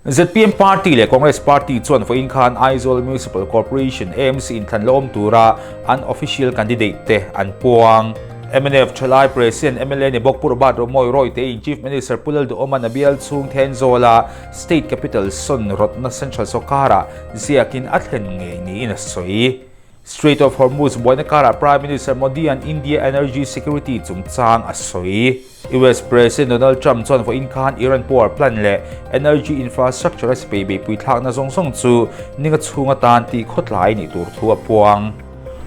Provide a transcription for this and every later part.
ZPM Party leh Congress Party chuan vawiin khan Aizawl Municipal Corporation, AMC, inthlan la awm tura an official candidate te an puang. Mnf Thalai President mla ni bawk Pu Robert Romawi Royte in Chief Minister Pu Lalduhawma'n a bial chhung Thenzawla State Capital sawn rawtna Central sawrkarah ziakin a thlen ngei niin a sawi. Strait of Hormuz buaina karah Prime Minister Modi-a'n India energy security chungchang a sawi. US President Donald Trump chuan vawiin khan Iran power plant leh energy infrastructure a sipai beihpui thlakna zawng zawng chu ninga chhung atan tih khawtlai nih tur thu a puang.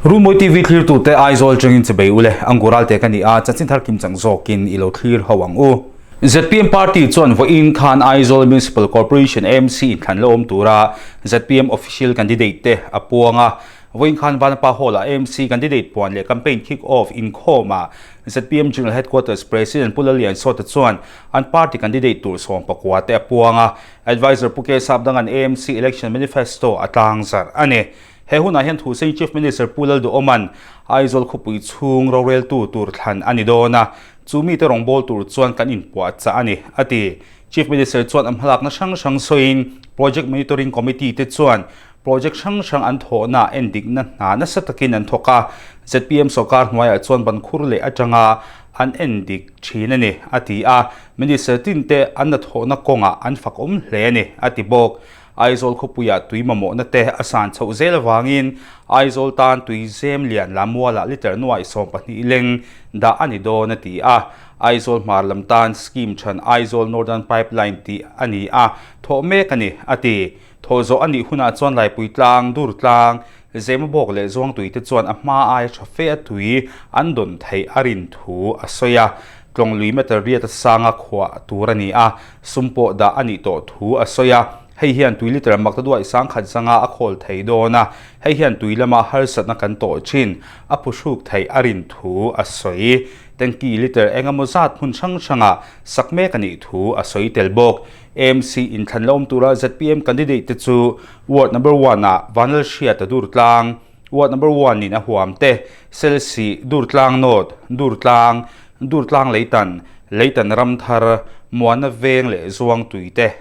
Runmawi TV thlirtute Aizawl atangin chibei u le, Angural te ka ni a, chanchin thar kim chang zawkin i lo thlir ho ang u. Zpm party chuan vawiin khan Aizawl Municipal Corporation, AMC, inthlan la awm tura zpm official candidate te a puang a. Vawiin khan Vanapa Hall-ah AMC candidate puan leh campaign kick-off inkhawmah zpm General Headquarters President Pu Lalliansawta chuan an party candidate tur 19 te a puang a. Adviser Pu K Sapdanga'n AMC election manifesto a tlangzarh a ni. He hunah hian Thuhseng Chief Minister Pu Lalduhawma'n Aizawl khawpui chhung roreltu tur thlan a ni dawn a, chu mite rawngbâwl tur chuan kan inpuahchah a ni, a ti. Chief Minister chuan a hmalakna hrang hrang sawiin Project Monitoring Committee te chuan project hrang hrang an thawhnaah endikna hna nasa takin an thawk a, zpm sawrkar hnuaiah chuan bankhur leh atanga an endik thin a ni, a ti a. Minister tinte an hnathawhna kawngah an fakawm hle a ni, a ti bawk. Aizawl khawpuiah tui mamawhna te a san chhoh zel avangin Aizawl tan tui zem lian Lamualah liter nuaih 12 leng dah a ni dawn a ti a. Aizawl hmar lam tan scheme chhan Aizawl Northern Pipeline tih a ni a, thawh mek a ni, a ti. Thawh zawh a nih hunah chuan Laipui tlang, Dur tlang, Zemabawk leh Zuangtui te chuan a hma aia tha fe a tui an dawn theih a rin thu a sawi a. Tlawng lui meter riat a sanga khuah tur a ni a, sum pawh dah a nih tawh thu a sawi a. Hei hian tui liter makta duaih sangkhat zanga a khawl thei dawn a, hei hian tui lama harsatna kan tawh thin a phuhruk theih a rin thu a sawi. Tanki liter engemaw zat hmun hrang hrangah sak mek a nih thu a sawi tel bawk. AMC inthlan la awm tura zpm candidate te chu Ward number one ah Vanlalhriata Durtlang, Ward number one in a huam te, Selsi, Durtlang North, Durtlang, Durtlang Leitan, Leitan Ramthar, Muana Veng leh Zuangtui te.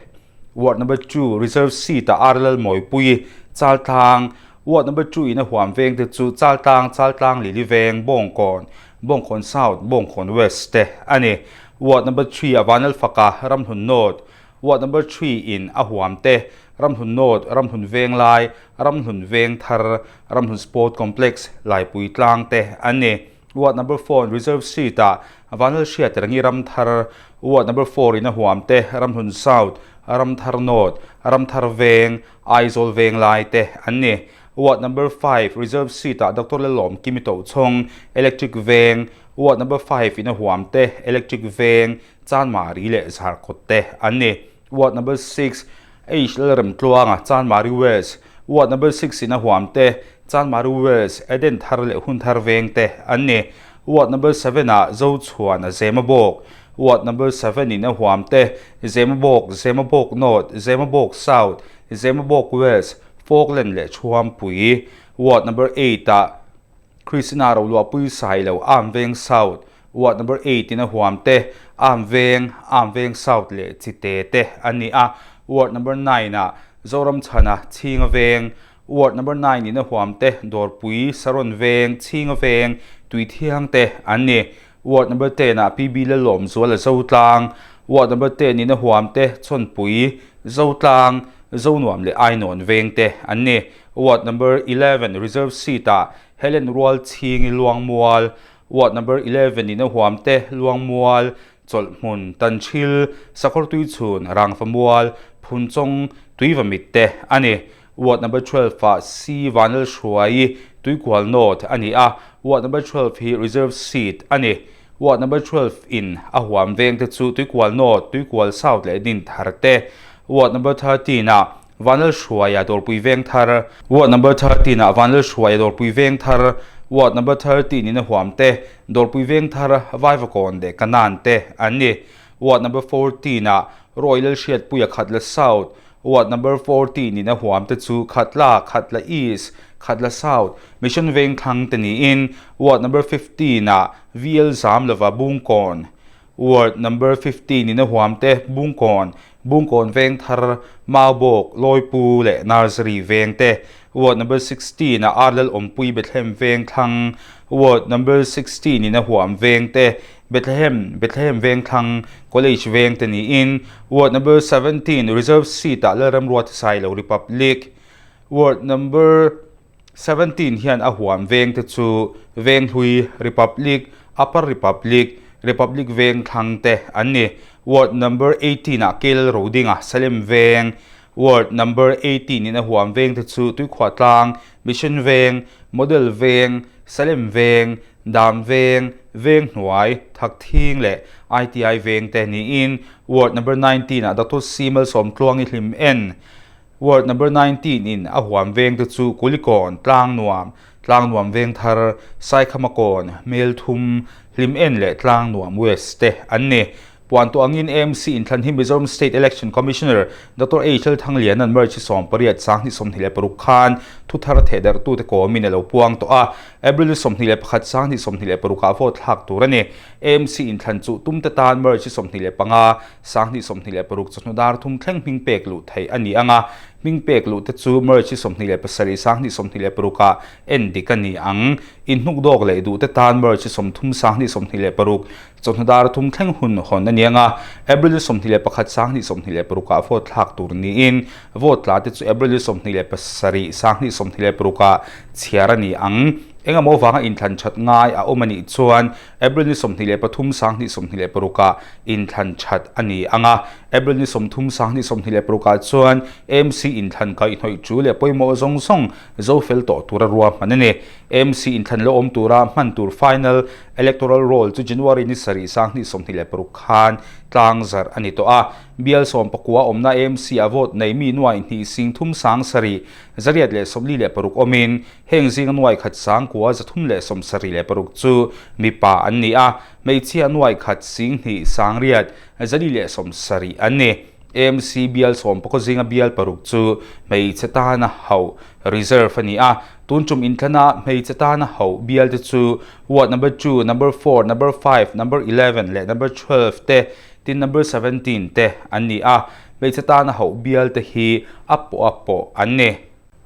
Ward number two reserve seat ah RLL Mawipui, Chaltlang, Ward number two in a huam veng te chu Chaltlang, Chaltlang Lili Veng, Bawngkawn, Bawngkawn South, Bawngkawn West te a ni. Ward number three ah Vanlalfaka, Ramhlun North, Ward number three in a huam te Ramhlun North, Ramhlun Venglai, Ramhlun Vengthar, Ramhlun Sport Complex, Laipui Tlang te an ni. Ward number four reserve seat ah Vanlalhriat Rangi Ramthar, Ward number four in a huam te Ramhlun South, Ramthar North, Ramthar Veng, Aizawl Venglai te an ni. Ward number five reserve seat ah Doctor Lalawm Kimi Tohchawng, Electric Veng, Ward number five in a huam te Electric Veng, Chanmari leh Zarkawt te an ni. Ward number six, H Lalremtluanga, Chanmari West, Ward number six in a huam te, Chanmari West, Eden Thar leh Hun Thar Veng te an ni. Ward number seven ah Zochhuan a Zemabawk, Ward number seven in a huam te, Zemabawk, Zemabawk North, Zemabawk South, Zemabawk West, Falkland leh Chhuampui. Ward number eight ah Christina Roluahpui Sailo, Amveng South, Ward number eight in a huam te, Amveng, Amveng South leh Chite te an ni a. Ward number nine ah Zoramchhana, Chhinga Veng, Ward number nine in a huam te, Dawrpui, Saron Veng, Chhinga Veng, Tuithiang te an ni. Ward number ten ah PB Lalawmzuala Zotlang, Ward number ten in a huam te, Chawnpui, Zotlang, Zonuam leh Ainawn Veng te an ni. Ward number 11 reserve seat ah Helen Rualchhingi Luangmual, Ward number 11 in a huam te, Luangmual, Chawlhhmun, Tanthil, Sakawrtuichhun, Rangvamual, Phunchawng, Tuivamit te a ni. Ward number 12 ah C Vanlalhruai, Tuikual North a ni a, Ward number 12 hi reserve seat a ni. Ward number 12 in a huam veng te chu Tuikual North, Tuikual South leh Dinthar te. Ward number 13 ah Vanlalhruaia Dawrpui Vengthar, Ward number 13 ah Vanlalhruaia Dawrpui Vengthar, Ward number 13 in a huam te, Dawrpui Vengthar, Vaivakawn leh Kanan te an ni. Ward number 14 ah Roy Lalhriatpuia Khatla South, Ward number 14 in a huam te chu Khatla, Khatla East, Khatla South, Mission Vengthlang te niin Ward number 15 ah VL Zamlova Bungkawn, Ward number 15 in a huam te Bungkawn, Bungkawn Vengthar, Maubawk, Lawipu leh Nursery veng te. Ward number 16 ah Arlal Awmpui Bethlehem Vengthlang, Ward number 16 in a huam veng te Bethlehem, Bethlehem Vengthlang, College veng te niin Ward number 17 Reserve seat ah Lalramruat Sailo Republic, Ward number 17 hian a huam veng te chu Venghlui Republic, Upper Republic, Republic veng thlang te an ni. Ward number 18 ah Kel Rodinga Salem veng, Ward number 18 in a huam veng te chu Tuikhuah tlang, Mission veng, Model veng, Salem veng, Dam veng, Veng hnuai, Thakthing leh ITI veng te niin Ward number 19 ah Doctor C Malsawmtluangi hlim en Ward number 19 in a huam veng te chu Kulikawn, Tlangnuam, Tlangnuam Vengthar, Saikhamakawn, Melthum, Hlimen leh Tlangnuam West te an ni. Puan tawh angin AMC inthlan hi Mizoram State Election Commissioner Doctor H Lalthangliana'n March 18 2026 khan thuthar thehdarhtute kawmin a lo puang tawh a, April 21 2026 ah vote thlak tur a ni. AMC inthlan chu tumte tan March 25 2026 chawhnu dar thum thleng hming pek luh theih a ni ang a, hming pek luh te chu March 27 2026 ah en dik a ni ang. Inhnuk dawk leh duh te tan March 30 2026 chawhnu dar thum thleng hun hawn a ni ang a, April 21 2026 ah vote thlak tur niin vote tla te chu April 27 2026 ah chhiar a ni ang. Engemaw vanga inthlan that ngai a awm a nih chuan April ni 23 2026 ah inthlan that a ni ang a, April ni 30 2026 ah chuan AMC inthlan kaihhnawih chu leh pawimawh zawng zawng zo fel tawh tura ruahman a ni. AMC inthlan lo awm tura hman tur final electoral roll chu January ni 7 2026 khan tlang zarh a ni tawh a. Bial 19 awmna AMC ah vote nei mi nuai hnih sing thum sang sarih 146 awmin Heng zinga nuai khat sangkua 376 chu mipa an ni a, hmeichhia nuai khat sing hnih sangriat 470 an ni. AMC bial sawm pakaw zinga bial paruk chu hmeichhe tana hauh reserve a ni a, tun tum inthlana hmeichhe tana hauh bial te chu ward number 2, number 4, number 5, number 11 leh number 12 te tin number 17 te an ni a, hmeichhe tana hauh bial te hi a pawh a pawh an ni.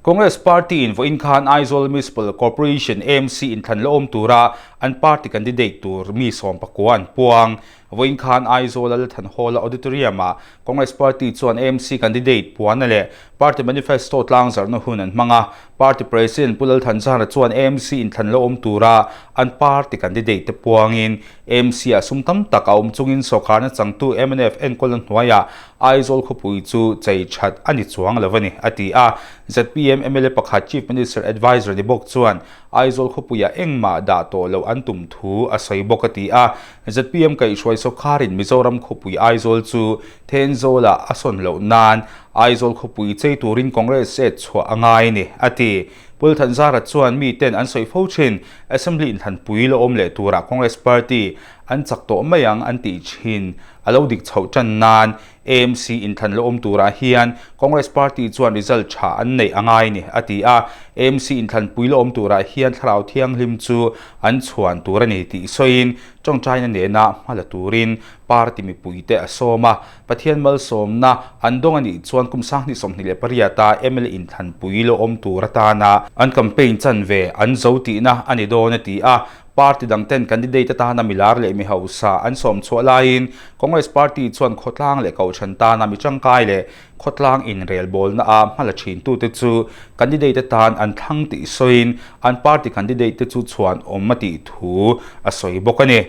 Congress Party in vawiin khan Aizawl Municipal Corporation, AMC, inthlan la awm tura an party candidate tur mi 19 an puang. Vawiin khan Aizawl a Lalthanhawla Auditorium ah Congress Party chuan AMC candidate puana leh party manifesto tlangzarhna hun an hmang a. Party President Pu Lalthanzara chuan AMC inthlan la awm tura an party candidate te puangin AMC ah sum tam tak a awm chungin sawrkarna changtu mnf enkawlna hnuaiah Aizawl khawpui chu chei that a ni chuang lo a ni, a ti a. Zpm mla pakhat Chief Minister Adviser ni bawk chuan Aizawl khawpuiah engmah dah tawh loh an tum thu a sawi bawk a ti a. Zpm kaihhruai sawrkarin Mizoram khawpui Aizawl chu Thenzawlah a sawn loh nan Aizawl khawpui chei turin Congress chet chhuah a ngai a ni, a ti. Pu Thanzara chuan miten an sawi fo thin Assembly inthlanpui la awm leh turah Congress party an chak tawh mai ang an tih thin. A lo dik chhoh tan nan AMC inthlan la awm turah hian Congress party chuan result tha an neih a ngai ni, a ti a. AMC inthlanpui la awm turah hian thlarau thianghlim chu an chhuan tur a ni tih sawiin tawngtaina nena hma la turin party mipuite a sawm a. Pathian malsawmna an dawng a nih chuan kum 2028 a mla inthlanpui la awm tur atana an campaign chanve an zo tihna a ni dawn a ti a. Party dang ten candidate atana milar leh mi hausa an sawm chhuah laiin Congress party chuan khawtlang leh kohhran tana mi tangkai leh khawtlang inrelbawlna a hmala thintute chu candidate atan an thlang tih sawiin an party candidate te chu chhuan awm a tih thu a sawi bawk a ni.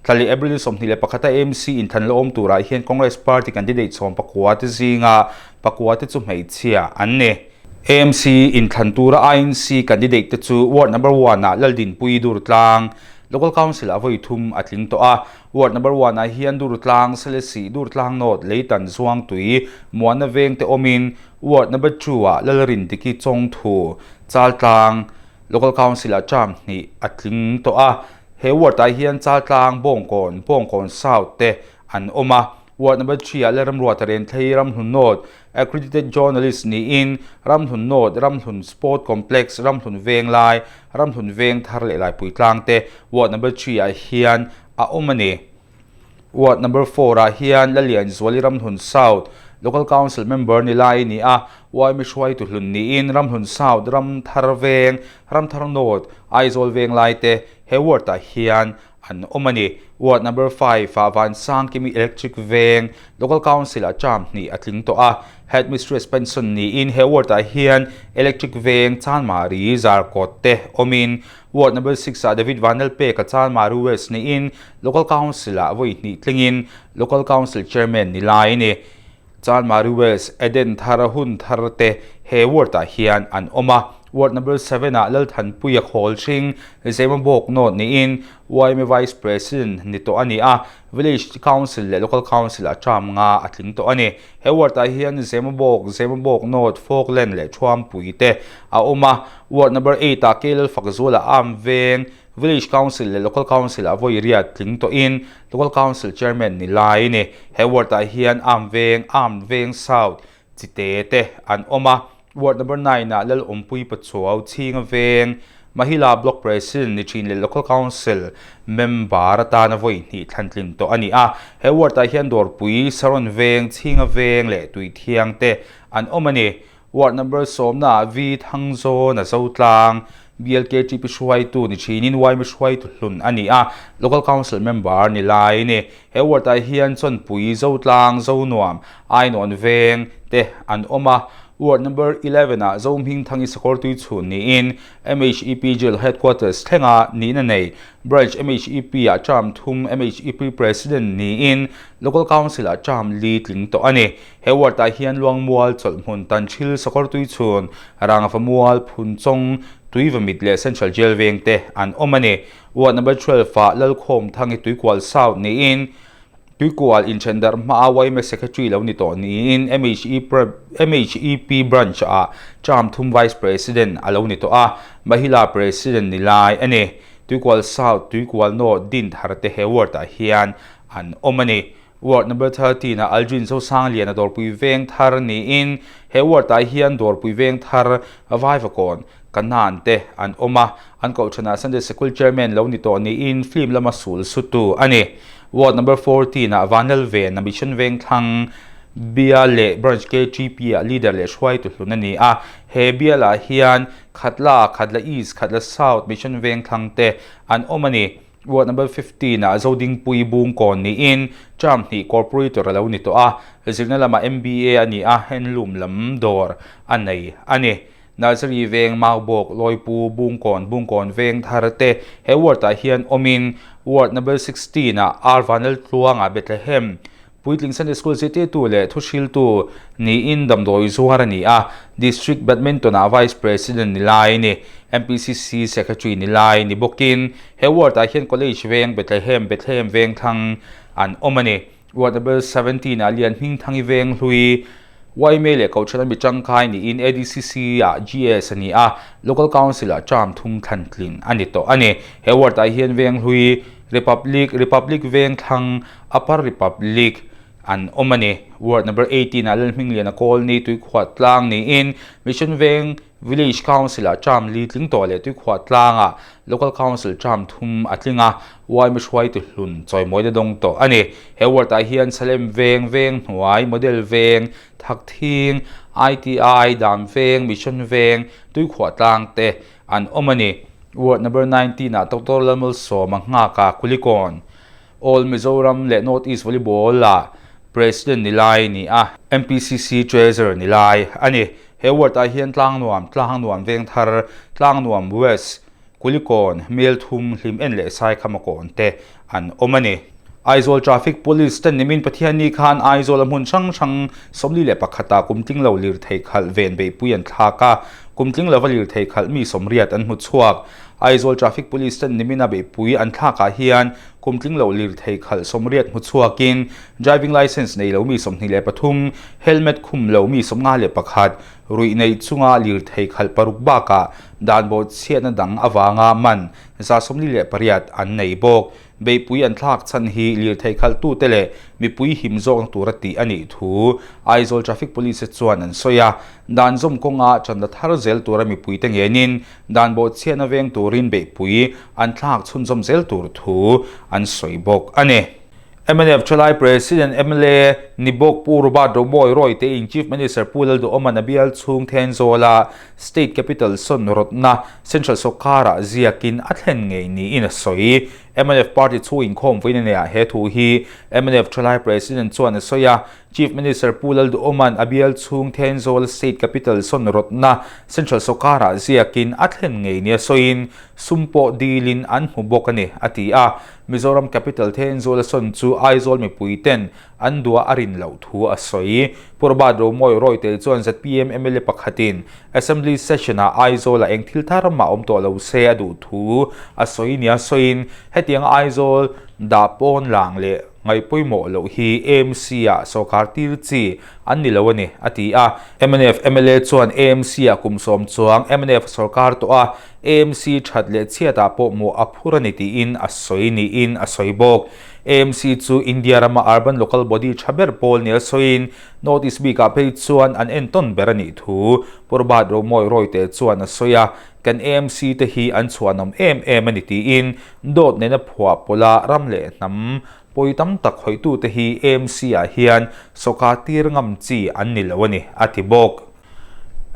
Thla leh April 21 a AMC inthlan la awm turah hian Congress party candidate 19 te zinga pakua te chu hmeichhia an ni. AMC inthlan tura INC candidate te chu Ward number one ah Laldinpui Durtlang, Local Council ah vawi thum a tling tawh a. Ward number one ah hian Durtlang, Selesih, Durtlang North, Leitan, Zuangtui, Muana Veng te awmin Ward number two ah Lalrindiki Chawngthu, Chaltlang, Local Council ah term hnih a tling tawh a. He ward ah hian Chaltlang, Bawngkawn, Bawngkawn South te an awm a. Ward number three ah Lalramruata Renthlei, Ramhlun North, Accredited Journalist niin Ramhlun North, Ramhlun Sport Complex, Ramhlun Venglai, Ramhlun Veng Thar leh Laipui Tlang te Ward number 3 ah hian a awm a ni. Ward number four-ah hian Lalianzuali Ramhlun South Local Council member ni lai a ni a, YMA hruaitu hlun niin Ramhlun South, Ramthar Veng, Ramthar North, Aizawl Veng lai te he ward-ah hian an awm a ni. Ward number five-ah Vansangkimi Electric Veng Local Council-ah term hnih a tling tawh a, Headmistress pension niin he ward-ah hian Electric Veng, Chanmari, Zarkawt te awmin Ward number six-ah David Vanlalpeka Chanmari West niin Local Council-ah vawi hnih tlingin Local Council Chairman ni lai a ni. Chanmari West, Eden Thar, Hun Thar te he ward-ah hian an awm a. Ward number seven-ah Lalthanpuia Khawl Hring, Zemabawk North niin yma Vice President ni tawh a ni a, Village Council leh Local Council-ah term nga a tling tawh a ni. He ward-ah hian Zemabawk, Zemabawk North, Falkland leh Thuampui te a awm a. Ward number eight-ah K Lalfakzuala Arm Veng, Village Council leh Local Council ah vawi riat tling tawhin Local Council Chairman ni lai a ni. He ward ah hian Arm Veng, Arm Veng South, Chite te an awm a. Ward number nine ah Lalawmpui Pachuau, Chhinga Veng, Mahila Block President ni thin leh Local Council member atana vawi hnih thlan tlin tawh a ni a. He ward ah hian Dawrpui, Saron Veng, Chhinga Veng leh Tuithiang te an awm a ni. Ward number sawmna ah V Thangzawn a zo tlang, BLKTP hruaitu ni thinin yma hruaitu hlun a ni a, Local Council member ni lai a ni. He ward ah hian Chawnpui, Zotlang, Zonuam, Ainawn Veng te an awm a. Ward number 11 ah Zohmingthangi Sakawrtui chhun niin MHEP Jail Headquarters thlenga nihna nei Branch MHEP ah term thum MHEP President niin Local Council ah term li tling tawh a ni. He ward ah hian Luangmual, Chawlhhmun, Tanthil, Sakawrtui chhun, Rangva Mual, Phunchawng, Tuivamit leh Central Jail veng te an awm a ni. Ward number 12 ah Lalkhawmthangi Tuikual South niin Tuikual inthen darh hmaa yma Secretary lo ni tawh niin MHEP Branch ah term thum Vice President a lo ni tawh a, Mahila President ni lai a ni. Tuikual South, Tuikual North din thar te he ward ah hian an awm a ni. Ward number 13 ah Aldrin Zosangliana Dawrpui Veng thar niin he ward ah hian Dawrpui Veng thar Vaivakawn Kanan te an awm a, an kohhranah Sunday Sikul Chairman lo ni tawh niin film lama sul sutu a ni. Ward number 14 ah Vanlalvena Mission Vengthlang Bial leh Branch KTP ah Leader leh hruaitu hlun a ni a, he bial ah hian Khatla, Khatla East, Khatla South Mission Vengthlang te an awm a ni. Ward number 15 ah Zodingpui Bungkawn niin term hnih corporator a lo ni tawh a, zirna lamah MBA a ni a, handloom lam dawr a nei a ni. Nursery veng Maubawk, Lawipu, Bungkawn, Bungkawn veng thar te he ward ah hian awmin ward number 16 ah R Vanlaltluanga Bethlehem Puitling Sunday School zirtirtu leh thuhriltu niin damdawi zuar a ni a, District Badminton ah Vice President ni lai a ni. MPCC Secretary ni lai ni bawkin he ward ah hian College veng Bethlehem, Bethlehem Vengthlang an awm a ni. Ward number 17 ah Lianhmingthangi Venghlui, yma leh Kohhran a mi tangkai niin ADCC ah GS a ni a, Local Council ah term thum thlan tlin a ni tawh a ni. He ward ah hian Venghlui, Republic, Republic Vengthlang, Upper Republic an awm a ni. Ward number 18 ah Lalhmingliana Kawlni Tuikhuah tlang niin Mission Veng Village Council ah term li tling tawh leh Tuikhuah tlangah Local Council term thum a tling a, yma hruaitu hlun chawimawina dawng tawh a ni. He ward ah hian Salem Veng, Veng Hnuai, Model Veng, Thakthing, ITI, Dan Veng, Mission Veng, Tuikhuah tlang te an awm a ni. Ward number 19 ah Doctor Lalmalsawma nghaka Kulikawn, All Mizoram leh North East Volleyball ah President ni lai a ni a, MPCC Treasurer ni lai a ni. He ward ah hian Tlangnuam, Tlangnuam Vengthar, Tlangnuam West, Kulikawn, Melthum, Hlim En leh Saikhamakawn te an awm a ni. Aizawl Traffic Police ten nimin Pathianni khan Aizawl a hmun hrang hrang 41 ah kumtling lo lirthei khalh ven beihpui an thlak a, kumtling lova lirthei khalh mi 80 an hmu chhuak. Aizawl Traffic Police ten nimina beihpui an thlak ah hian kumtling lo lirthei khalh 80 hmu chhuakin driving licence nei lo mi 23, helmet khum lo mi 51, ruih nei chunga lirthei khalh paruk bakah dan bawhchhiatna dang avanga man 48 an nei bawk. Beihpui an thlak chhan hi lirthei khalhtute leh mipui him zawkna tura tih a nih thu Aizawl Traffic Police chuan an sawi a. Dan zawm kawnga channa thar zel tura mipuite ngenin dan bawhchhiatna veng turin beihpui an thlak chhunzawm zel tur thu an sawi bawk a ni. Mnf Thalai President mla ni bawk Pu Robert Romawi Roy te in Chief Minister Pu Lalduhawma'n a bial chhung Thenzawla State Capital sawn rawtna Central sawrkarah ziakin a thlen ngei niin a sawi. Mnf party chhung inkhawm vawiin a neihah he thu hi mnf Thalai President chuan a sawi a, Chief Minister Pu Lalduhawma'n a bial chhung Thenzawl State Capital sawn rawtna Central sawrkarah ziakin a thlen ngei nia sawiin sum pawh dilin an hmu bawk a ni, a ti a. Mizoram Capital Thenzawl a sawn chu Aizawl mipui ten an duah a rin loh thu a sawi. Pu Robert Romawi Rawite chuan zpm mla pakhatin Assembly Session-ah Aizawl-ah eng thil thar mah awm tawh lo se a duh thu a sawi nia sawiin hetianga Aizawl dah pawn lang leh ngaih pawimawh loh hi AMC-ah sawrkar tir chi an ni lo a ni, a ti a. Mnf mla chuan AMC-ah kum sawm chuang mnf sawrkar tawh a, AMC that leh chhiatah pawh mawh a phur a ni tiin a sawi niin a sawi bawk. AMC chu India rama urban local body tha ber pawl nia sawiin North East bikah phei chuan an entawn ber a nih thu Purbat Romawi Rawite chuan a sawi a, kan AMC te hi an chhuanawm em em a ni tiin dawt nena phuah pawla ram leh hnam pawi tam tak hawihtute hi AMC ah hian sawka tir ngam chi an ni lo a ni, a ti bawk.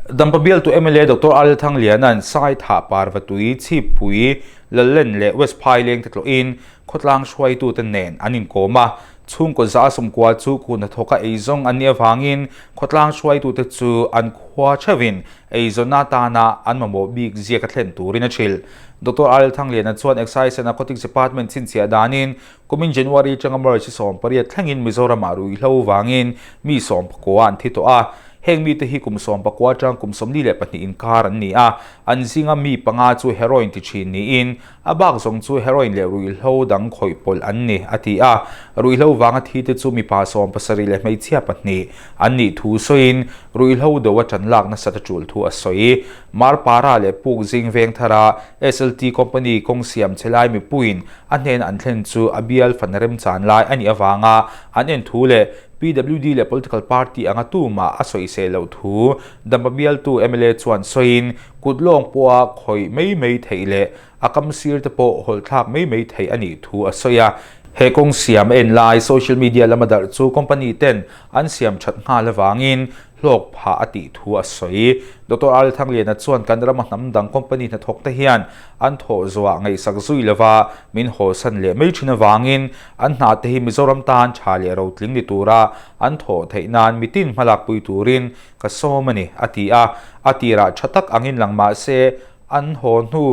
Dampa bialtu mla Doctor Arel Thangliana'n Saithah Parvatui, Chhippui, Lallen leh West Phaileng te tlawhin khawtlang hruaitute nen an inkawm a, chhungkaw za sawmkua chu kut hnathawka eizawng an nih avangin khawtlang hruaitute chu an khua theuhin eizawnna atana an mamawh bik ziak a thlen turin a hrilh. Doctor Arel Thangliana chuan Excise and Narcotics Department chhinchhiah danin Kumin January atanga March 18 thlengin Mizoramah ruihhlo vangin mi 19 an thi tawh a. Heng mite hi kum 19 atang kum 42 inkar an ni a, an zinga mi panga chu heroin ti thin niin a bak zawng chu heroin leh ruihhlo dang khawih pawlh an ni, a ti a. Ruihhlo vanga thi te chu mipa 70 leh hmeichhia pahnih an nih thu sawiin ruihhlo do a tan lak nasat a tul thu a sawi. Marpara leh Puk zing veng thara SLT company kawng siam che lai mipuiin A hnena an thlen chu a bial fan remchan lai a nih avanga an en thu leh PWD leh political party anga tumah a sawiseh loh thu Dampa bialtu mla chuan sawiin kut lawng pawha khawih mai mai theih leh a kam sir te pawh hawlh thlak mai mai theih a nih thu a sawi a. He kawng siam a en lai social media lama darh chu company ten an siam that nghal avangin hlawk phah a tih thu a sawi. Doctor Al Thangliana chuan kan rama hnam dang company hnathawk te hian an thawh zuah ngaihsak zui lova min hawsan leh mai thin avangin an hna te hi Mizoram tan tha leh rotling ni tura an thawh theih nan mitin hmalakpui turin ka sawm a ni, a ti a. A tirah tha tak angin lang mah se an haw hnu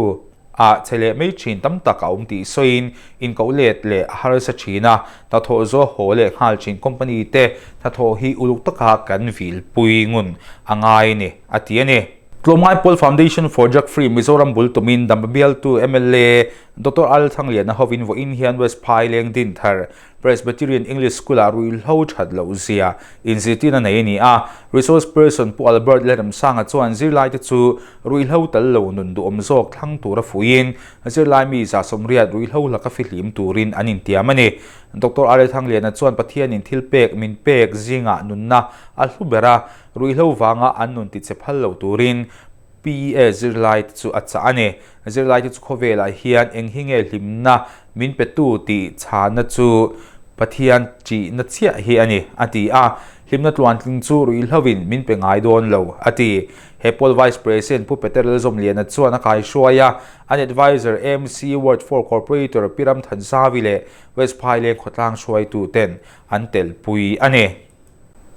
ah che leh mai thin tam tak a awm tih sawiin inkoh let leh a harsa thin a, hnathawh zuah haw leh nghal thin company te hnathawh hi uluk taka kan vilpui ngun a ngai a ni, a ti a ni. Tlawmngai Pawl Foundation for Drug Free Mizoram bul tumin Dampa bialtu mla Doctor Al Thangliana hovin vawiin hian West Phaileng Dinthar Presbyterian English School-ah ruihhlo that loh zia inzirtirna nei a ni a. Resource person Pu Albert Lalremsanga chuan zirlaite chu ruihhlo tal lo nun duhawm zawk thlang tura fuiin zirlai mi 180 ruihhlo laka fihlim turin an intiam a ni. Doctor R. Thangliana chuan Pathianin thil pek min pek zingah nunna a hlu ber a, ruihhlo vanga an nun tichhe phal lo turin PES zirlaite chu a chah a ni. Zirlaite chu khawvelah hian eng hi nge hlimna min petu tih chhana chu Pathian ṭihna chiah hi a ni, a ti a. Hlimna tluantling chu ruihhlovin min pe ngai dawn lo, a ti. He pawl Vice President Pu Peter Lalzawmliana chuan a kaihruai a, an Adviser AMC Ward 4 Corporator Pi Ramthanzavi leh West Phaileng khawtlang hruaituten an telpui a ni.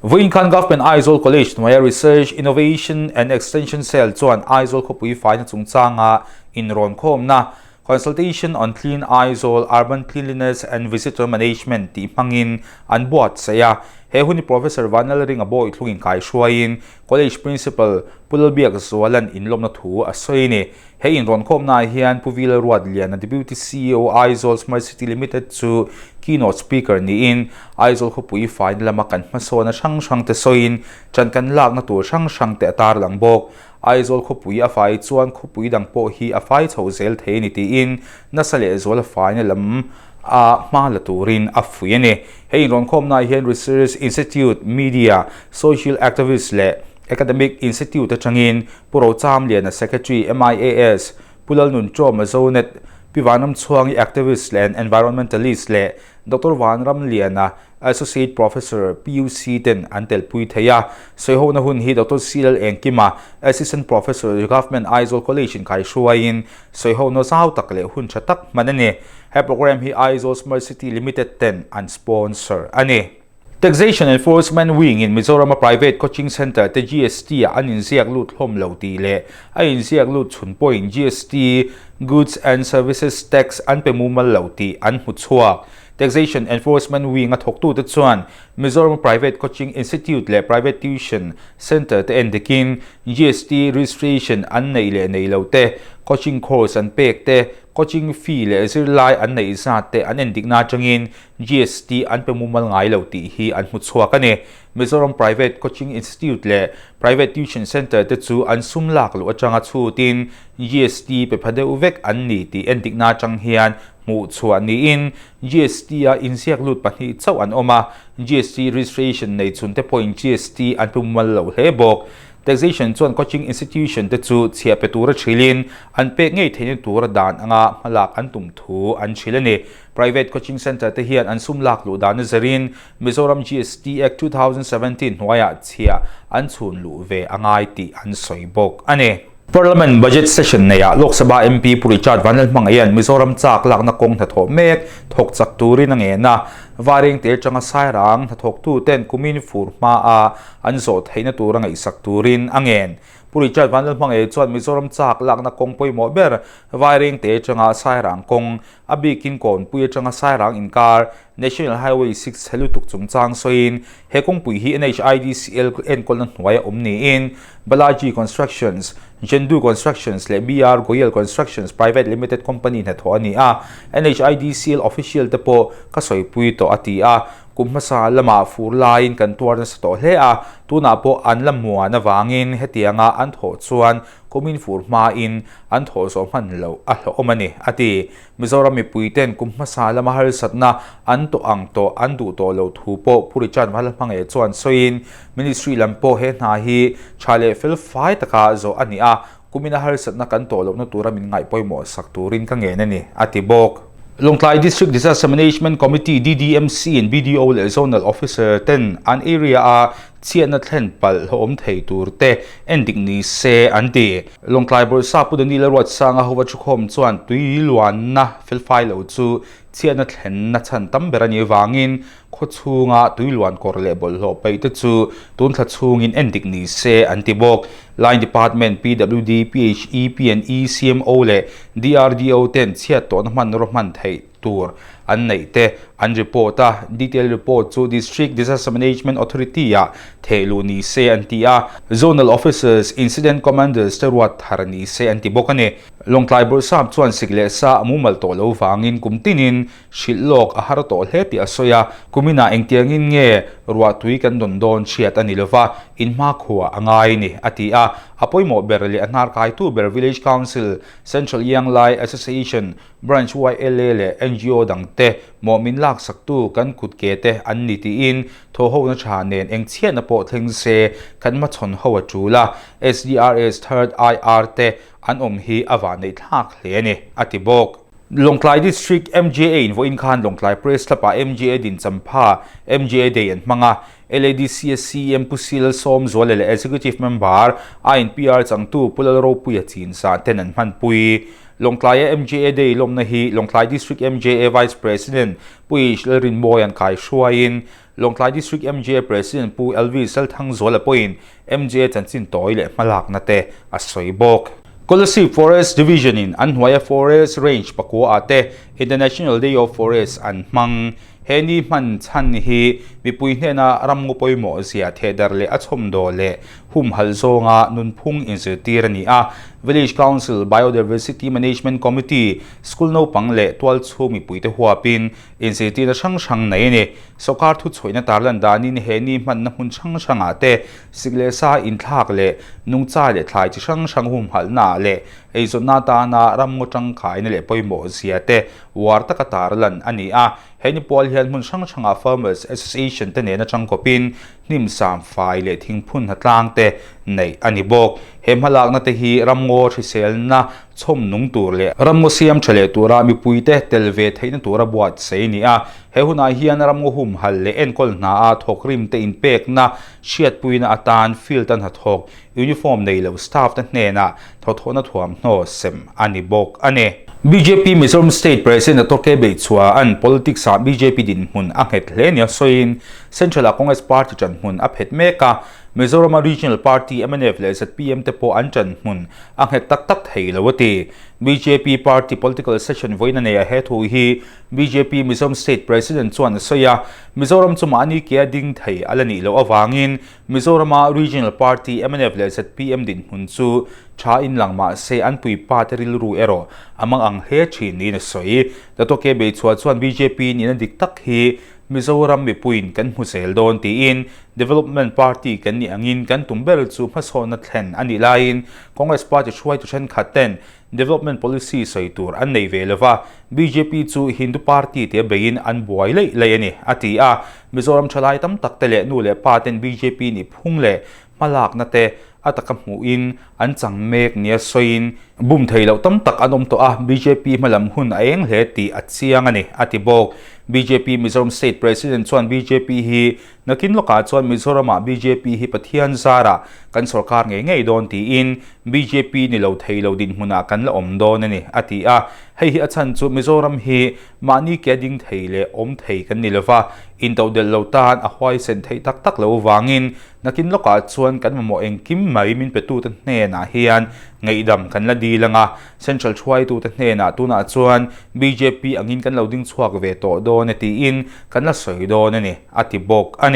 Vawiin khan Government Aizawl College hnuaia Research, Innovation and Extension Cell chuan Aizawl khawpui faina chungchanga inrawnkhawmna Consultation on Clean Aizawl, Urban Cleanliness and Visitor Management tih hmangin an buatsaih a. He hun hi Professor Vanlalringa Bawi thlungin kaihruaiin College Principal Pu Lalbiakzuala'n inlawmna thu a sawi a ni. He inrawnkhawmnaah hian Pu Vila Ruatliana, Deputy CEO, Aizawl Smart City Limited chu keynote speaker niin Aizawl khawpui faina lama kan hmasawna hrang hrangte sawiin ṭan kan lakna tur hrang hrangte a tarlang bawk. Aizawl khawpui a fai chuan khawpui dang pawh hi a fai chho zel thei a ni tiin nasa lehzuala faina lam a hma la turin a fuih a ni. He inrawnkhawmnaah hian Research Institute, Media, Social Activist leh Academic Institute atangin Pu Rochamliana Secretary MIAS, Pu Lalnunchawma Zonet, Pi Vanramchhuangi Activist leh Environmentalist leh Doctor Vanramliana, Associate Professor, PUC ten an telpui thei a. Sawihona hun hi Doctor C Lal Engkima, Assistant Professor, Government Aizawl College in kaihruaiin sawihona zau tak leh hun tha tak hman a ni. He programme hi Aizawl Smart City Limited ten an sponsor a ni. Taxation Enforcement Wing in Mizorama private coaching centre te GST ah an inziak lut hlawm lo tih leh a inziak lut chhun pawhin GST, Goods and Services Tax, an pe mumal lo tih an hmu chhuak. Taxation Enforcement Wing a thawktute chuan Mizorama private coaching institute leh private tuition centre te endikin GST registration an neih leh neih lo te, coaching course an pek te, coaching fee leh zirlai an neih zat te an endikna atangin GST an pe mumal ngai lo tih hi an hmu chhuak a ni. Mizoram Private Coaching Institute leh Private Tuition Centre te chu an sum lak luh atanga chhutin GST pe pha deuh vek an ni tih endikna atang hian hmuh chhuah niin GST a inziak lut pahnih chauh an awm a, GST registration nei chhun te pawhin GST an pe mumal lo hle bawk. Taxation chuan coaching institution te chu chhiah pe tura thilin an pek ngei theihna tura dan anga hmalak an tum thu an thil a ni. Private coaching centre te hian an sum lak luh dana zerin Mizoram GST Act 2017 hnuaiah chhiah an chhun luh ve a ngai tih an sawi bawk a ni. Parliament Budget Session neiah Lok Sabha MP Pu Richard Vanlalhmangaian Mizoram chak lakna kawng hnathawh mek thawk chak turin a ngen a. Vairengte atanga Sairang hnathawktu ten kumin fur hmaa an zawh theihna tura ngaihsak turin a ngen. Pu Richard Vanlalhmangaia chuan Mizoram chak lakna kawng pawimawh ber Vairengte atanga Sairang kawng A bikin Kawnpui atanga Sairang inkar National Highway 6 chhe lutuk chungchang sawiin he kawngpui hi NHIDCL enkawlna hnuaia awm niin Balaji Constructions, Jendu Constructions leh BR Goyal Constructions Private Limited Company hnathawh a ni a, NHIDCL official te pawh ka sawipui tawh a ti a. Kum hmasa lamah fur laiin kan tuar nasa tawh hle a, tunah pawh an la muan avangin hetianga an thawh chuan Kumin fur hmain an thawh zawh hman loh a hlauhawm a ni, a ti. Mizoram mipuiten kum hmasa lama harsatna an tawh ang tawh an duh tawh loh thu pawh Pu Richard Hmalhmange chuan sawiin, Ministry lam pawh he hna hi tha leh fel fai taka zawh a ni a, kumina harsatna kan tawh lohna tura min ngaih pawimawh sak turin ka ngen a ni, a ti bawk. Lawngtlai District Disaster Management Committee, DDMC, in BDO leh Zonal Officer ten an area-a Chhiatna thlen palh hlawhawm thei tur te en dik ni se an ti. Lawngtlai Bawrhsa Pu Daniel Ruatsanga hova thukhawm chuan tui luanna felfai lo chu chhiatna thlenna chhan tam ber a nih avangin khaw chhunga tui luan kawr leh bawlhhlawh paih te chu tun thla chhungin en dik ni se an ti bawk. Line Department, PWD, PHE, PNE, CMO leh DRDO ten chhiat tawhna hmanraw hman theih tur an neih te an report a, detail report chu District Disaster Management Authority ah theh luh ni se an ti a, Zonal Officers, Incident Commanders te ruat thar ni se an ti bawk a ni. Lawngtlai Bawrhsap chuan sik leh sa a mumal tawh lo vangin kum tinin hrilh lawk a har tawh hle tih a sawi a, kuminah engtiangin nge ruahtui kan dawn dawn hriat a ni lova, inhmakhua a ngai ni a ti a, a pawimawh ber leh a hnarkaitu ber Village Council, Central Young Lai Association, Branch YLA leh ngo dangte mawh min laksaktu kan kut ke te an ni tiin thawhhona tha nen eng chhiatna pawh thleng se kan hmachhawn ho a tul a, SDRS Third IR te an awm hi a vahneih thlak hle a ni, a ti bawk. Lawngtlai District MJA in vawiin khan Lawngtlai Press Club ah MJA din champha MJA Day an hmang a, LADC CM Pu Sil Sawmzuala leh Executive Member INPR changtu Pu Lalropuia Chinsa ten an hmanpui. Lawngtlaia MJA Day lawmna hi Lawngtlai District MJA Vice President Pu Ish Lalrinmawia'n kai hruaiin Lawngtlai District MJA President Pu Elvis Lalthangzuala pawhin MJA chanchin tawi leh hmalakna te a sawi bawk. Kolasib Forest Division in an hnuaia Forest Range pakua ah te International Day of Forest an hmang. He ni hman chhan hi mipui hnena ramngaw pawimawh zia thehdarh leh a chhawmdaw leh humhalh zawnga nunphung inzirtir a ni a. Village Council, Biodiversity Management Committee, School naupang leh tualchhung mipuite huapin inzirtirna hrang hrang nei a ni. Sawrkar thuchhuahna tarlan danin he ni hmanna hmun hrang hrangah te sik leh sa inthlak leh nungcha leh thlai chi hrang hrang humhalhnaah leh eizawnna atana ramngaw tangkaina leh pawimawh zia te uar taka tarlan a ni a. He ni pual hian hmun hrang hrangah Farmers Association te nena tangkawpin hnim sam fai leh thingphun hnatlang te neih a ni bawk. He hmalakna te hi ramngaw hriselna chhawm nung tur leh ramngaw siam tha leh tura mipuite tel ve theihna tura buatsaih a ni a. He hunah hian ramngaw humhalh leh enkawl hna a thawkrim te inpekna hriatpuina atan field a hnathawk uniform nei lo staff te hnenah thawthawhna thuamhnaw sem a ni bawk a ni. Bjp Mizoram State President Doctor K Beichhua'n politics ah bjp dinhmun a nghet hle nia sawiin Central ah Congress Party ṭanhmun a phet mek a, Mizorama Regional Party mnf leh zpm te pawh an ṭanhmun a nghet tak tak thei lo a ti. Bjp Party Political Session vawiin a nei a he thu hi bjp Mizoram State President chuan a sawi a, Mizoram chu mahni ke a ding thei a la nih loh avangin Mizorama Regional Party mnf leh zpm dinhmun chu tha in lang mah se an puipa te rilru erawh a mang ang hle thin niin a sawi. Datoke Beichhua chuan bjp nihna dik tak hi Mizoram mipuiin kan hmu zel dawn tiin Development Party kan nih angin kan tum ber chu hmasawnna thlen a nih laiin Congress Party hruaitu thenkhat ten Development policy sawi tur an nei ve lova, bjp chu Hindu party tia beiin an buai leih leih a ni, a ti a. Mizoram thalai tam tak te leh nu leh pa ten bjp nih phung leh hmalakna te a taka hmuhin an chang mek nia sawiin bum thei loh tam tak an awm tawh a, bjp hmalam hun a eng hle tih a chiang a ni, a ti bawk. Bjp Mizoram State President chuan bjp hi Nakin lawkah chuan Mizoramah bjp hi Pathian zarah kan sorkar ngei ngei dawn tiin bjp ni lo thei lo dinhmunah kan la awm dawn a ni, a ti a. Hei hi a chhan chu Mizoram hi mahni ke ding thei leh awm thei kan ni lova, intodelh lo tan a huaisen theih tak tak lo vangin nakin lawkah chuan kan mamawh engkim mai min petute hnenah hian ngaihdam kan la dil ang a, Central hruaitute hnenah tunah chuan bjp angin kan lo ding chhuak ve tawh dawn e tiin kan la sawi dawn a ni, a ti bawk a ni.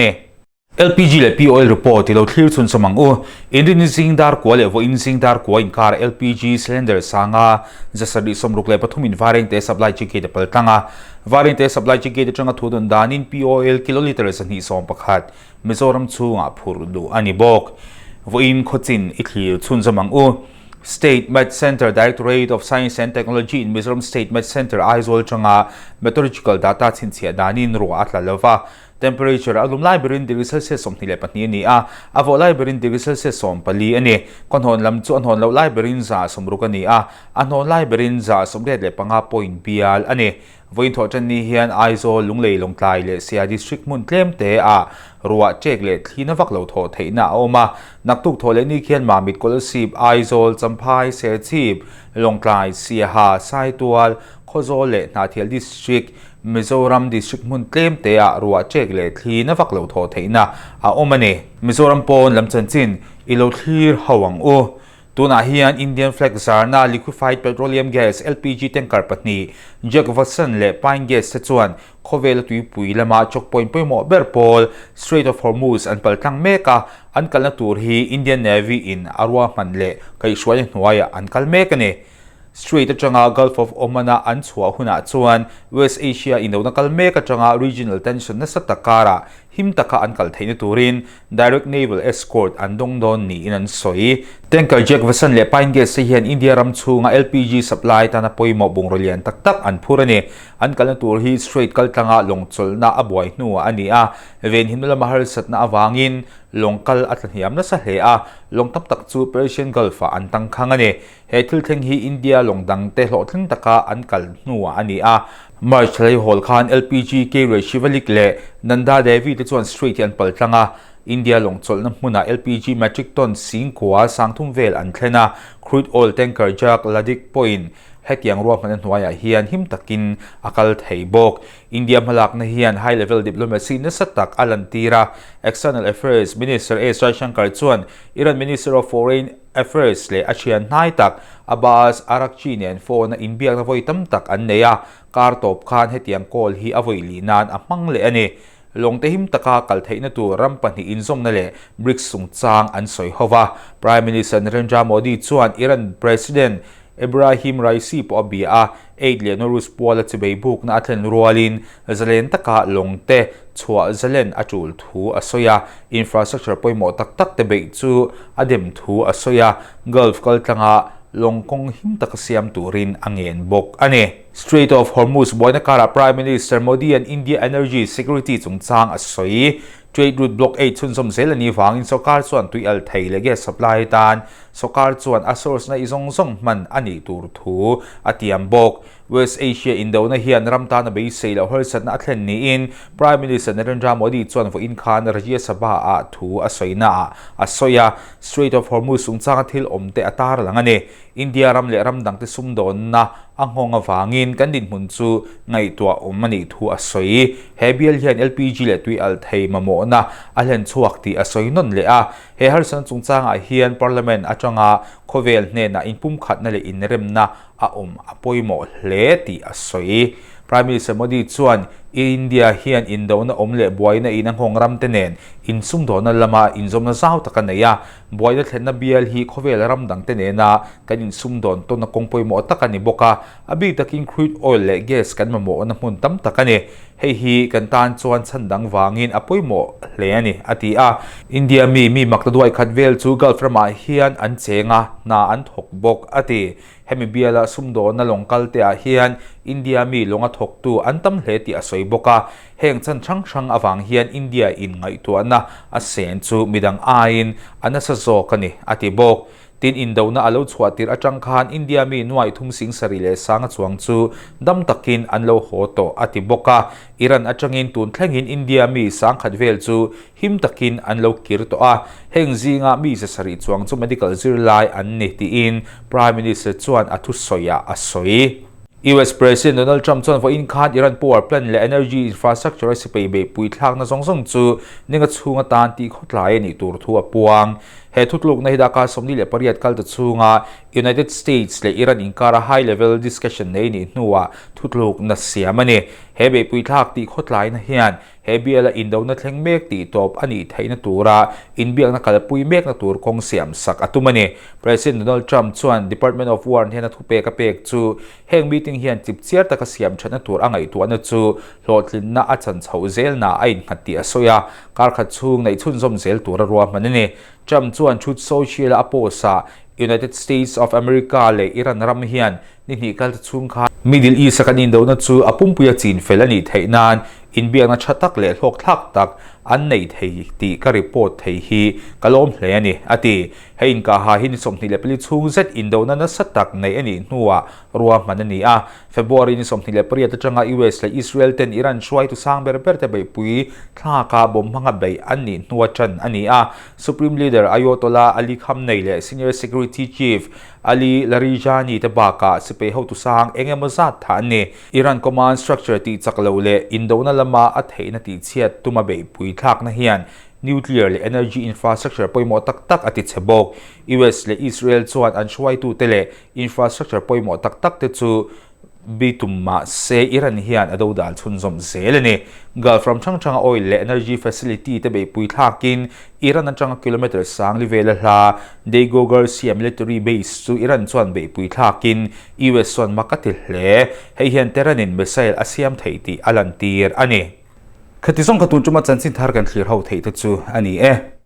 LPG leh POL report i lo thlir chhun sawm ang u. Inrinni zing dar kua leh vawiin zing dar kua inkar LPG cylinder sanga 763 in Vairengte supply chi gate a pal tlang a. Vairengte supply chi gate atanga thu dawn danin POL kilolitre 211 Mizoram chhungah phurh duh a ni bawk. Vawiin khawchin i thlir chhunzawm ang u. State Met Centre Directorate of Science and Technology in Mizoram State Met Centre Aizawl atanga meteorological data chhinchhiah danin ruah a tla lova. Temperature a lum lai berin degree Celsius 22 a ni a, a vawh lai berin degree Celsius 14 a ni. Khaw hnawn lam chu a hnawn loh lai berin 60 a ni a, a hnawn lai berin 85 point bial a ni. Vawiin thawh ṭan ni hian Aizawl, Lunglei, Lawngtlai leh Siaha District hmun tlem te ah ruah ṭek leh thli na vak lo thawh theihna a awm a. Naktuk thawh leh ni khian Mamit, Kolasib, Aizawl, Champhai, Serchhip, Lawngtlai, Siaha, Saitual, Khawzawl leh Hnahthial District, Mizoram District hmun tlem te ah ruah ṭek leh thli na vak lo thawh theihna a awm a ni. Mizoram pawn lam chanchin i lo thlir ho ang u. Tunah hian Indian flag zarna liquefied petroleum gas, LPG, tanker pahnih, Jack Watson leh Pine Gas te chuan khawvela tuipui lama choke point pawimawh ber pawl Strait of Hormuz an paltlang mek a, an kalna tur hi Indian Navy in a ruahman leh kaihhruaina hnuaiah an kal mek a ni. Strait atanga Gulf of Oman-a an chhuah hunah chuan West Asia indona kal mek atanga regional tension nasa tak karah him taka an kal theihna turin Direct Naval Escort an dawng dawn niin an sawi. Tanker Jack Vasan leh Pine Gas te hian India ram chhunga LPG supply tana pawimawh bungraw lian tak tak an phur a ni. An kalna tur hi Strait kaltlanga lawng chawlhna a buai hnuah a ni a, venhimna lama harsatna avangin lawng kal a tlahniam nasa hle a, lawng tam tak chu Persian Gulf-ah an tangkhang a ni. He thil thleng hi India lawng dangte hlawhtling taka an kal hnuah a ni a. March thlai hawl khan LPG carrier Shivalik leh Nanda Devi te chuan strait hi an pal tlang a. India lawng chawlhna hmunah LPG metric ton singkua sangthum vel an thlen a. Crude oil tanker Jag Ladik pawhin hetiang ruahmanna hnuaiah hian him takin a kal thei bawk. India hmalakna hian high level diplomacy nasa tak a lantir a. External Affairs Minister S Jaishankar chuan Iran Minister of Foreign Affairs leh a thian hnai tak Abbas Araghchi nen phone a inbiakna vawi tam tak an nei a, kar tawp khan hetiang call hi a vawi lih nan a hmang leh a ni. Lawngte him taka kal theihna tur ram pahnih inzawmna leh BRICS chungchang an sawi ho va. Prime Minister Narendra Modi chuan Iran President Ebrahim Raisi pawh a bia a, Eid leh Nowruz puala chibei bukna a thlen rualin zalen taka lawngte chhuah zalen a tul thu a sawi a, infrastructure pawimawh tak tak te beih chu a dem thu a sawi a, Gulf kaltlanga lawng kawng him taka siam turin a ngen bawk a ni. Strait of Hormuz buaina karah Prime Minister Modi-a'n India energy security chungchang a sawi. Trade route blockade chhunzawm zel a nih vangin sawrkar chuan tui al thei leh gas supply atan sawrkar chuan a source na i zawng zawng hman a nih tur thu a tiam bawk. West Asia indona hian ram tana beisei loh harsatna a thlen niin Prime Minister Narendra Modi chuan vawiin khan Rajya Sabha-ah thu a sawinaah a sawi a, Strait of Hormuz chungchanga thil awmte a tarlang a ni. India ram leh ram dangte sumdawnna a nghawng avangin kan dinhmun chu ngaihtuah awm a nih thu a sawi. He bial hian LPG leh tui alh thei mamawhna a hlen chhuak tih a sawi nawn leh a. He harsatna chungchangah hian Parliament atanga khawvel hnenah inpumkhatna leh inremna a awm a pawimawh hle tih a sawi. Prime Minister Modi chuan India hian indona awm leh buaina in a nghawng ramte nen insumdawhna lama inzawmna zau tak a nei a, buaina thlenna bial hi khawvel ram dangte nena kan insumdawn tawnna kawng pawimawh tak a ni bawk a, a bik takin crude oil leh gas kan mamawhna hmun tam tak a ni. Hei hi kan tan chuan chhan dang vangin a pawimawh hle a ni, a ti a. India mi mi makta duai khat vel chu Gulf ramah hian an cheng a, hna an thawk bawk, a ti. Hemi biala sumdawnna lawng kalte ah hian India mi lawnga thawktu an tam hle tih a sawi bawk a. Heng chan hrang hrang avang hian India in ngaihtuahna a sen chu midang aiin a nasa zawk a ni, a ti bawk. Tin, indona a lo chhuah tirh atang khan India mi nuai thum sing sarih leh sanga chuang chu dam takin an lo haw tawh, a ti bawk a. Iran atangin tun thlengin India mi sangkhat vel chu him takin an lo kir tawh a, heng zinga mi zasarih chuang chu medical zirlai an ni tiin Prime Minister chuan a thusawiah a sawi. US President Donald Trump chuan vawiin khan Iran power plant leh energy infrastructure a sipai beihpui thlakna zawng zawng chu ninga chhung atan tih khawtlai a nih tur thu a puang. He thutlukna hi darkar 28 kal ta chhunga United States leh Iran inkara high level discussion nei nih hnuah thutlukna siam a ni. He beihpui thlak tih khawtlaina hian He biala indona thleng mek tih tawp a nih theihna tura inbiakna kalpui mekna tur kawng siam sak a tum a ni. President Donald Trump chuan Department of War hnena thupek a pek chu heng meeting hian chipchiar taka siam thatna tur a ngaihtuahna chu hlawhtlinna a chan chhoh zelna a innghat tih a sawi a, kar khat chhung neih chhunzawm zel tura ruahman a ni. Trump chuan Truth Social-a a post-ah United States of America leh Iran ram hian ni hnih kal ta chhung khan Middle East-a kan indona chu a pumpuia chin fel a nih theih nan inbiakna tha tak leh hlawkthlak tak an nei thei tih ka report thei hi ka lawm hle a ni, a ti. Hei inkaha hi ni 24 chhung zet indona nasa tak neih a nih hnuah ruahman a ni a. February ni 28 atanga US leh Israel ten Iran hruaitu sang ber ber te beihpui thlaka bomb hmanga beih an nih hnua tan a ni a. Supreme Leader Ayatollah Ali Khamenei leh Senior Security Chief Ali Larijani te bakah sipai hotu sang eng emaw zat tha an ni. Iran command structure tih chak lo leh indona lama a theihna tih chhiat tuma beihpui thlakna hian nuclear leh energy infrastructure pawimawh tak tak a ti chhe bawk. US leh Israel chuan an hruaitute leh infrastructure pawimawh tak tak te chu bi tum mah se Iran hian a dodal chhunzawm zel a ni. Gulf ram hrang hranga oil leh energy facility te beihpui thlakin Iran atanga kilometre sang li vela hla Dago Garcia military base chu Iran chuan beihpui thlakin US chuan mak a ti hle. Hei hian Tehran-in missile a siam theih tih a lantir a ni. Khati zawng kha tun tuma chanchin thar kan thlir ho theih te chu a ni e.